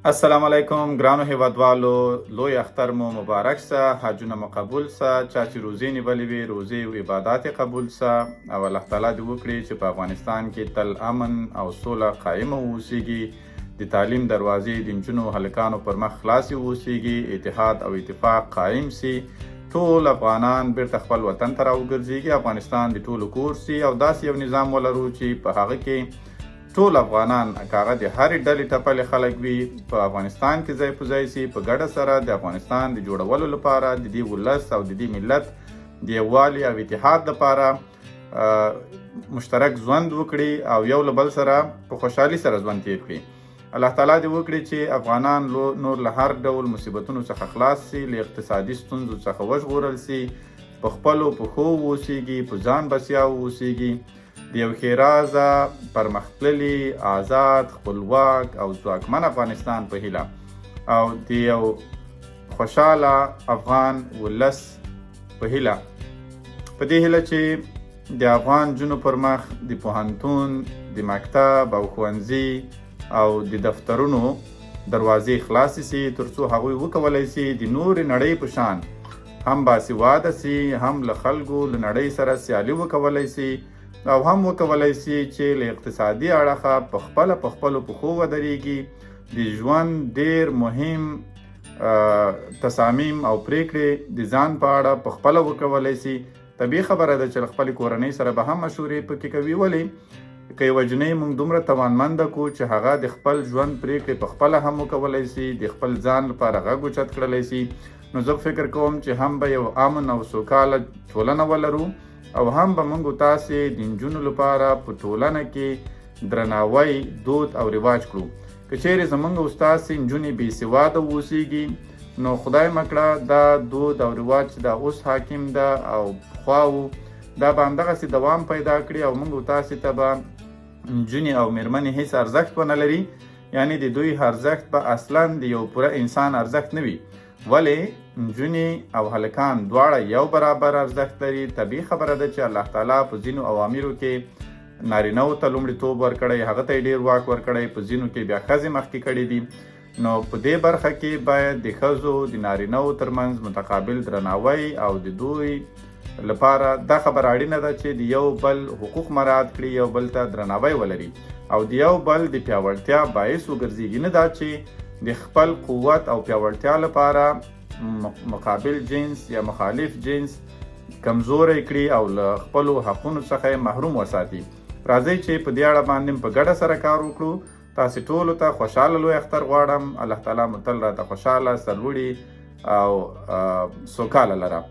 السلام علیکم ګرانو هیوادوالو، لوی اختر مو مبارک سه، حجونه مو قبول سه. چا چې روزې نیولې وي، روزې او عبادات یې قبول سه او الله تعالی دې وکړي چې په افغانستان کې تل امن او سوله قایمه واوسیږي، د تعلیم دروازې د نجونو او هلکانو پر مخ خلاصې واوسیږي، اتحاد او اتفاق قایم سي، ټول افغانان بیرته خپل وطن ته راوګرځیږي، افغانستان د ټولو کور سي او داسې یو نظام ولرو چې په هغه کې ټول افغانان، که هغه د هرې ډلې ټپلې خلک وي، په افغانستان کې ځای په ځای سي، په ګډه سره د افغانستان د جوړولو لپاره، د دې ولس او د دې ملت د یووالي او اتحاد لپاره مشترک ژوند وکړي او یو له بل سره په خوشحالي سره ژوند تیر کړي. الله تعالی دې وکړي چې افغانان نور له هر ډول مصیبتونو څخه خلاص سي، له اقتصادي ستونزو څخه وژغورل سي، په خپلو پښو واوسیږي، په ځان بسیا واوسیږي. د یو ښېرازه، پرمختللي، آزاد، خپلواک او ځواکمن افغانستان په هیله او د یو خوشاله افغان ولس په هیله، په دې هیله چې د افغان نجونو پر مخ د پوهنتون، د مکتب او ښوونځي او د دفترونو دروازې خلاصې سي، ترڅو هغوی وکولای سي د نورې نړۍ په شان هم باسواده سي، هم له خلکو له نړۍ سره سیالي وکولای سي او هم وکولای سي چې له اقتصادي اړخه په خپله په خپلو پښو ودرېږي، د ژوند ډېر مهم تصامیم او پریکړې د ځان په اړه په خپله وکولای سي. طبیعي خبره ده چې له خپلې کورنۍ سره به هم مشورې پکې کوي، ولې که یوه جنۍ موږ دومره توانمنده کو چې هغه د خپل ژوند پریکړې په خپله هم وکولای سي، د خپل ځان لپاره غږ اوچت کړلی سي، نو زه فکر کوم چې هم به یو امن او سوکاله ټولنه ولرو او هم به موږ تاسې د نجونو لپاره په ټولنه کې درناوی دود او رواج کړو. که چیرې زمونږ او ستاسې نجونې بې سواده واوسیږي، نو خدای مه کړه دا دود او رواج چې دا اوس حاکم ده او پخوا و، دا به همدغسې دوام پیدا کړي او موږ او تاسې ته به نجونې او میرمنې هیڅ ارزښت ونه لري. یعنی د دوی ارزښت به اصلا د یو پوره انسان ارزښت نه وي. ولې نجونې او هلکان دواړه یو برابر ارزښت لري. طبیعي خبره ده چې الله تعالی په ځینو اوامرو کې نارینه و ته لومړیتوب ورکړی، هغه ته یې ډیر واک ورکړی، په ځینو کې بیا ښځې مخکې کړې دي. نو په دې برخه کې باید د ښځو د نارینه و ترمنځ متقابل درناوی او د دوی لپاره دا خبره اړینه ده چې د یو بل حقوق مراعات کړي، یو بل ته درناوی ولري او د یو بل د پیاوړتیا باعث وګرځيږي، نه دا چې د خپل قوت او پیاوړتیا لپاره مقابل جنس یا مخالف جنس کمزوری کړي او له خپلو حقونو څخه یې محروم وساتي. راځئ چې په دې اړه باندې په ګډه سره کار وکړو. تاسې ټولو ته خوشحاله لوی اختر غواړم. الله تعالی مو تل راته خوشحاله، سرلوړي او سوکاله لره.